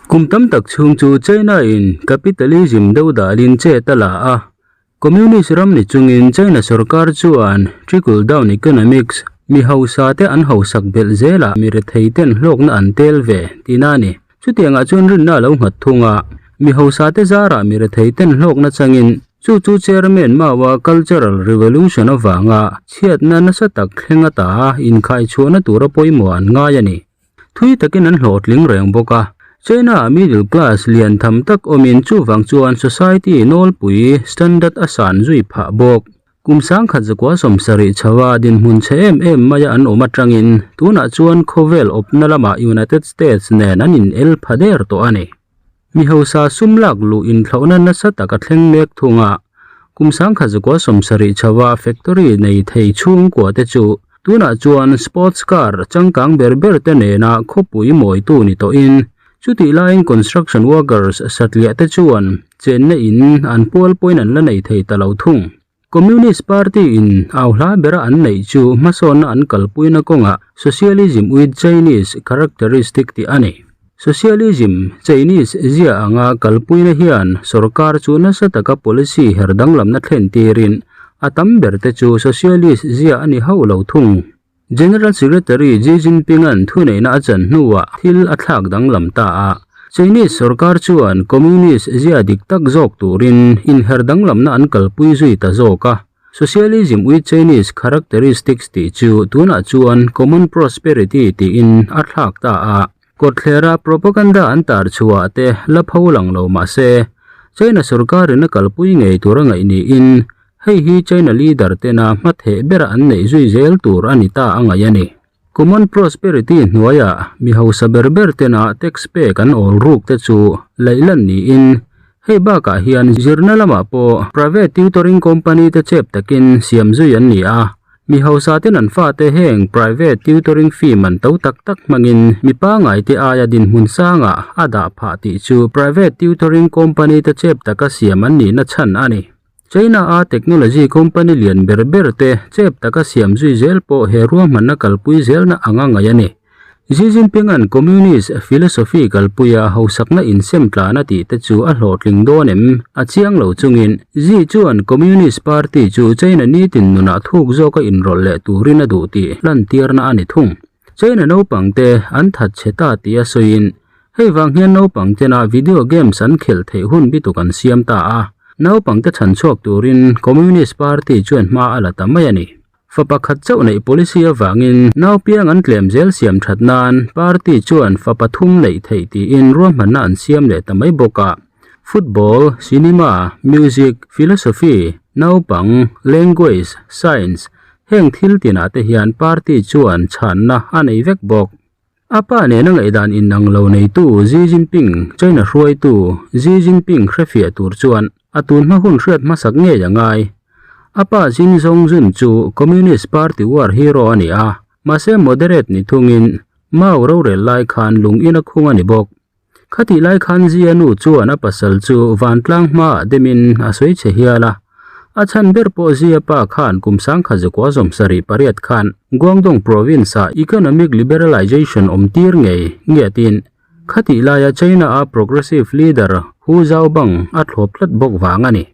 Kum tam tak chhung chu China in capitalism dodalin chet a la a, Communist ram ni chungin China sorkar chuan trickle down economics, mi hausa te an hausak belh zelah mi rethei ten hlawkna an tel ve tihna a ni. Chutiangah chuan rinna a lo nghat thung a, mi hausa te zarah mi rethei ten hlawkna changin chu chu Chairman Mao-a Cultural Revolution avanga chhiatna nasa tak thleng ata inkhaichhuahna tura pawimawh an ngai a ni. Thui takin an hlawhtling reng bawk a. China ah middle class lian tham tak awmin chuvang chuan society nawlpui standard a san zui phah bawk. Kum sangkhat zakua 70 chhoa dinhmun chhe em em maia an awm atangin tunah chuan khawvel awpna lamah United States nen an in el pha der tawh a ni. Mi hausa sum lak luh inthlauhna nasa tak a thleng mek thung a, kum 1070 chhoa factory nei thei chhungkua te chu Tunah chuan sports car changkang ber ber te nena khawpui mawitu ni tawhin chutih laiin construction workers satliah te chuan chenna in an pual pawhin an la nei thei ta lo thung. Communist Party in au hla bera an neih chu hmasawnna an kalpuina kawngah Socialism with Chinese characteristic tih a ni. Socialism Chinese zia anga kalpuina hian sorkar chu nasa taka policy her danglamna thlen tirin a tam ber te chu socialist zia a ni hauh lo thung. General Secretary Xi Jinping-a'n thuneihna a chan hnuah thil a thlak danglam ta a, Chinese sorkar chuan communist zia dik tak zawk turin inher danglamna an kalpui zui ta zawk a. Socialism with Chinese characteristics tih chu tunah chuan common prosperity tiin a thlak ta a. Kawtthlera propaganda an tar chhuah te la pho lang lo mah se, China sorkarin a kalpui ngei tur a ngaih niin hei hi China leader tena hmatheh bera an neih zui zel tur a ni ta a ngaih a ni. Common prosperity hnuaiah mi hausa ber ber tena tax pek an awl ruk te chu laihlan niin hei bakah hian zirna lamah pawh private tutoring company te chep takin siam zui an ni a. Mi hausa ten an fate heng private tutoring fee man to tak tak hmangin mi pangngai te aia dinhmun sangah a dah phah tih chu private tutoring company te chep taka siam an nihna chhan a ni. China a technology company lian ber ber te chep taka siam zui zel pawh he ruahmanna kalpui zelna anga ngaih a ni. Xi Jinping-a'n Communist philosophy kalpuia hausakna insem tlan a tih te chu a hlawhtling dawn em? A chiang lo chungin, Xi chuan Communist Party chu China nitin nunah thuk zawka inrawlh leh turin a duh tih lantirna a ni thung. China naupang te an that chhe ta tih a sawiin, hei vang hian naupang tena video games an khelh theih hun bituk an siam ta a, naupang te chhan chhuak turin Communist Party chuan hma a la ta mai a ni. Fa pakhat chauh neih policy avangin naupiang an tlem zel siam that nan party chuan fa pathum neih theih tiin ruahmanna an siam leh ta mai bawk a. Football, cinema, music, philosophy, naupang, language, science heng thil tinah te hian party chuan chhanna a nei vek bawk. A pa nena ngaihdan inang lo neitu Xi Jinping, China hruaitu Xi Jinping hrefiah tur chuan a tun hma hun hriat hmasak ngei a ngai. A pa Xi Zhongjun chu Communist Party war hero a ni a, mahse moderate ni thungin Mao rorel lai khan lung in a khung a ni bawk. Khatih lai khan Xi-a nu chuan a pasal chu vantlang hmaah demin a sawi che hial a. A chhan ber pawh Xi-a pa khan kum 1978 khan Guangdong province-ah economic liberalization awm tir ngei ngiatin khatih laia China-a progressive leader Hu Zhaobang a thlawp tlat bawk vang a ni.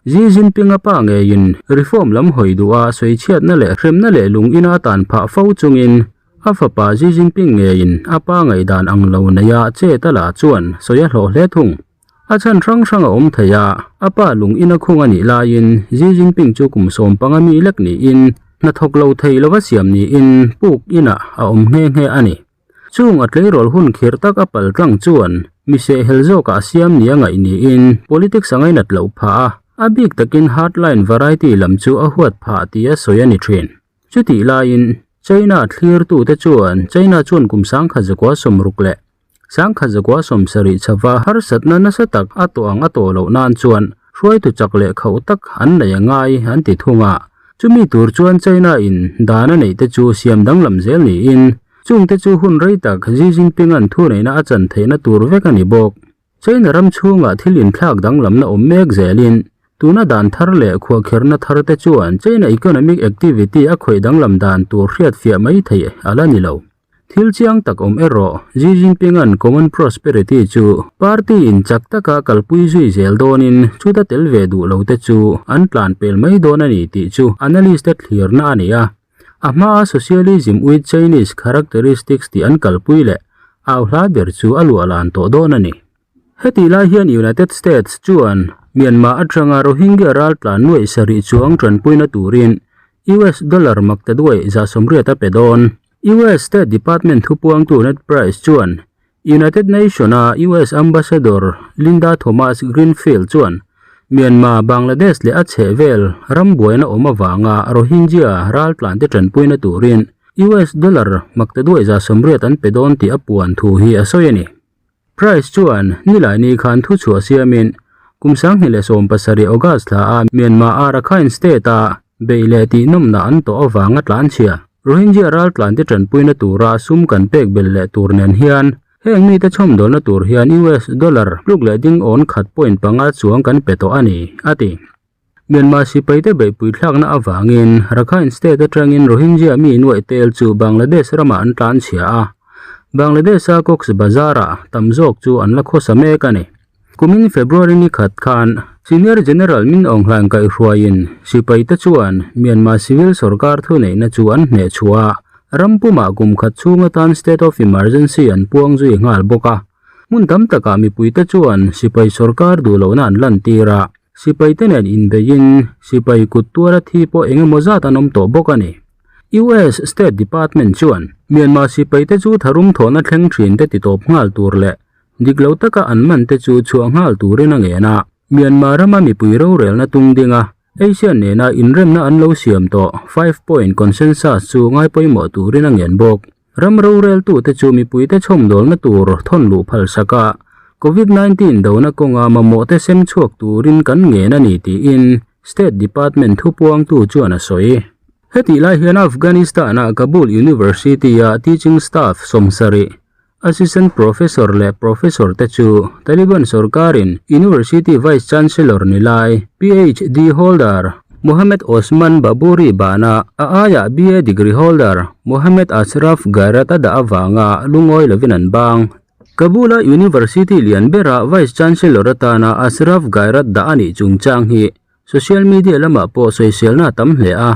Xi Jinping-a pa ngeiin reform lam hawi duha sawichhiatna leh hremna leh lung ina tan phah fo chungin A fapa Xi Jinping ngeiin a pa ngaihdan ang lo neia che ta la chuan sawi a hlawh hle thung. A chhan hrang hrang a awm thei a, a pa lung ina khung a nih laiin Xi Jinping chu kum 15 mi lek niin hnathawk lo thei lova siam niin puk inah a awm nghe nghe a ni. Chung a tleirawl hun khirh tak a pal tlang chuan mi sehhel zawkah a siam nia ngaih niin politics a ngainat loh phah a, a bik takin hardline variety lam chu a huat phah tia sawi a ni thin. Chutih laiin China thlirtute chuan China chuan kum 1960 leh 1970 chhava harsatna nasa tak a tawh ang a tawh loh nan chuan hruaitu chak leh khauh tak an nei a ngai an ti thung a. Chumi tur chuan China in dan a neih te chu siam danglam zel niin chungte chu hun rei tak Xi Jinping-a'n thuneihna a chan theihna tur vek a ni bawk. China ram chhungah thil inthlak danglamna awm mek zelin tuna dan thar leh khuahkherna thar te chuan China economic activity a khawih danglam dan tur hriatfiah mai theih a la ni lo. Thil chiang tak awm erawh Xi Jinping-a'n Common Prosperity chu party in chak taka kalpui zui zel dawnin chuta tel ve duh lo te chu an tlan pel mai dawn a ni tih chu analyst te thlirna a ni a. A hmaa Socialism with Chinese Characteristics tih an kalpui leh au hla ber chu a luahlan tawh dawn a ni. Hetih lai hian United States chuan Myanmar atanga Rohingya raltlan nuaih sarih chuang tanpuina turin US dollar maktaduai 80 a pe dawn. US State Department thupuangtu Ned Price chuan United Nation-a US Ambassador Linda Thomas-Greenfield chuan Myanmar, Bangladesh leh a chhehvel ram buaina awm avanga Rohingya raltlante tanpuina turin US dollar maktaduai 80 an pe dawn tih a puan thu hi a sawi a ni. Price chuan Nilaini khan thuchhuah siamin kum 2017 August thla a Myanmar a Rakhine State a beih leh tihnawmna an tawh avanga tlanchhia Rohingya raltlante tanpuina tura sum kan pek belh leh tur nen hian heng mite chhawmdawlna tur hian US dollar tluk leh ding awn khat point panga chuang kan pe tawh a ni, a ti. Myanmar sipaite beihpui thlakna avangin Rakhine State atangin Rohingya mi nuaih tel chu Bangladesh ramah an tlanchhia a, Bangladesh-a Cox's Bazar-ah tam zawk chu an la khawsa mek a ni. Kumin February ni khat khan Senior General Min Aung Hlaing kaihhruaiin sipaite chuan Myanmar civil sorkar thuneihna chu an hnehchhuah a, ram pumah kum khat chhung atan State of Emergency an puang zui nghal bawk a. Hmun tam takah mipuite chuan sipai sorkar duh lohna an lantir a. Sipaite nen inbeiin sipai kut tuara thi pawh eng emaw zat an awm tawh bawk a ni. US State Department chuan Myanmar sipaite chu tharum thawhna thleng thin te titawp nghal tur leh dik lo taka an man te chu chhuah nghal turin a ngen a. Myanmar rama mipui rorelna tung dinga ASEAN nena inremna an lo siam tawh Five Point Consensus chu ngaipawimawh turin a ngen bawk. Ram roreltute chu mipuite chhawmdawlna tur thawn luh phalsak a, Covid 19 dona kawnga mamawhte sem chhuak turin kan ngen a ni tiin State Department thupuangtu chuan a sawi. Hetih lai hian Afghanistan-a Kabul University-a teaching staff 70, assistant professor leh professor te chu Taliban sorkarin University Vice Chancellor ni lai, PhD holder, Mohammed Osman Baburi bana a aiah BA degree holder Mohammed Ashraf Ghairat a dah avanga lungawi lovin an bang. Kabul-a University lian bera Vice Chancellor atana Ashraf Ghairat dah a nih chungchang hi social media lamah pawh sawiselna a tam hle a.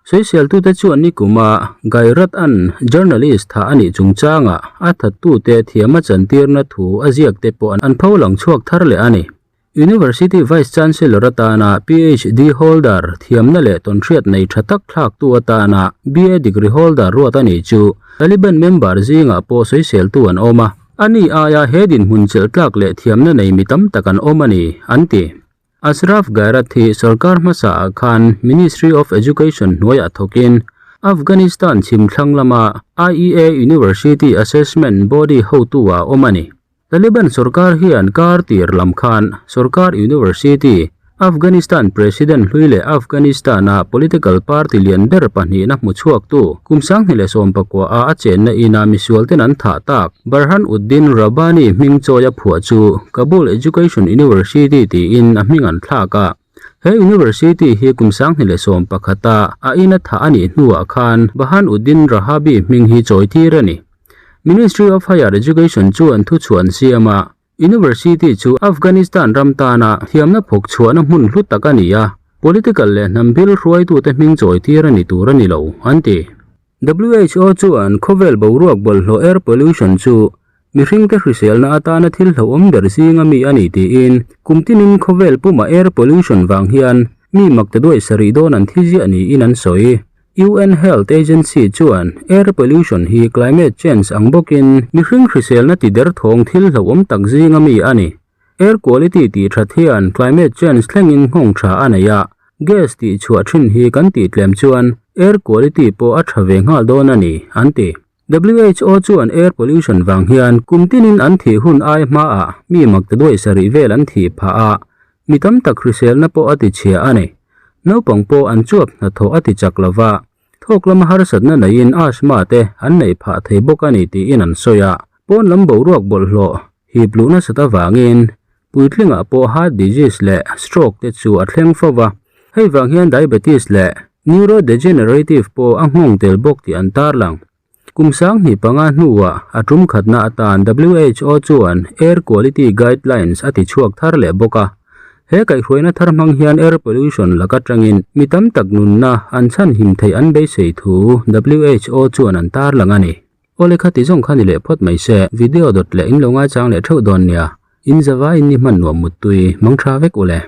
Sawiseltute chuan nikuma Ghairat an journalist thah a nih chungchangah a thattute thiam a chantirna thu a ziakte pawh an pholang chhuak thar leh a ni. University Vice Chancellor atana PhD holder thiamna leh tawnhriat nei tha tak thlaktu atana BA degree holder ruat a nih chu Taliban member zingah pawh sawiseltu an awm a, ani aia he dinhmun chelh tlak leh thiamna nei mi tam tak an awm a ni, an ti. Ashraf Ghairat hi sorkar hmasaah khan Ministry of Education hnuaiah thawkin Afghanistan chhimthlang lama IEA University Assessment Body hotu-ah awm a ni. Taliban sorkar hian kar tir lam khan sorkar university, Afghanistan President hlui leh Afghanistan-a political party lian ber pahnihna hmu chhuaktu kum 2019 a a chenna ina misualten an thah tak Burhan Uddin Rabbani hming chawi a phuah chu Kabul Education University tiin a hming an thlak a. He university hi kum 2011 a a ina thah a nih hnuah khan Bahan Uddin Rahabi hming hi chawi tir a ni. Ministry of Higher Education chuan thuchhuah an siam a, University chu Afghanistan ram tana thiamna phawk chhuahna hmun hlu tak a ni a, political leh hnam bil hruaitute hming chawi tir a ni tur a ni lo, an ti. WHO chuan khawvel boruak bawlhhlawh air pollution chu mihringte hriselna atana thil hlauhawm ber zinga mi a ni tiin kum tinin khawvel puma air pollution vang hian mi makta duai sarih dawn an thi ziah niin an sawi. UN Health Agency chuan air pollution hi climate change ang bawkin mihring hriselna ti derthawng thil hlauhawm tak zinga mi a ni. Air quality tih that hian climate change thlengin nghawng tha a nei a, gas tih chhuah thin hi kan tih tlem chuan air quality pawh a tha ve nghal dawn a ni, an ti. WHO chuan air pollution vang hian kum tinin an thih hun ai hmaah mi makta duai sarih vel an thih phah a, mi tam tak hriselna pawh a ti chhia a ni. Naupang pawh an chuap hnathawh a ti chak lo va, thawk lama harsatna neiin asthma te an neih phah thei bawk a ni tiin an sawi a. Pawn lam boruak bawlhhlawh hip luh nasat avangin puitlingah pawh heart disease leh stroke te chu a thleng fo va, hei vang hian diabetes leh neurodegenerative pawh a nghawng tel bawk tih an tarlang. Kum 2005 hnuah a tum khatna atan WHO chuan Air Quality Guidelines a tichhuak thar leh bawk a. He kaihhruaina thar hmang hian air pollution laka tangin mi tam tak nunna an chhanhim theih an beisei thu WHO chuan an tarlang a ni. Awle kha ti zawng kha ni leh phawt mai se, video dawt leh in lo ngaichang leh theuh dawn nia. In zavaiin ni hman nuam muttui, mangtha vek ule.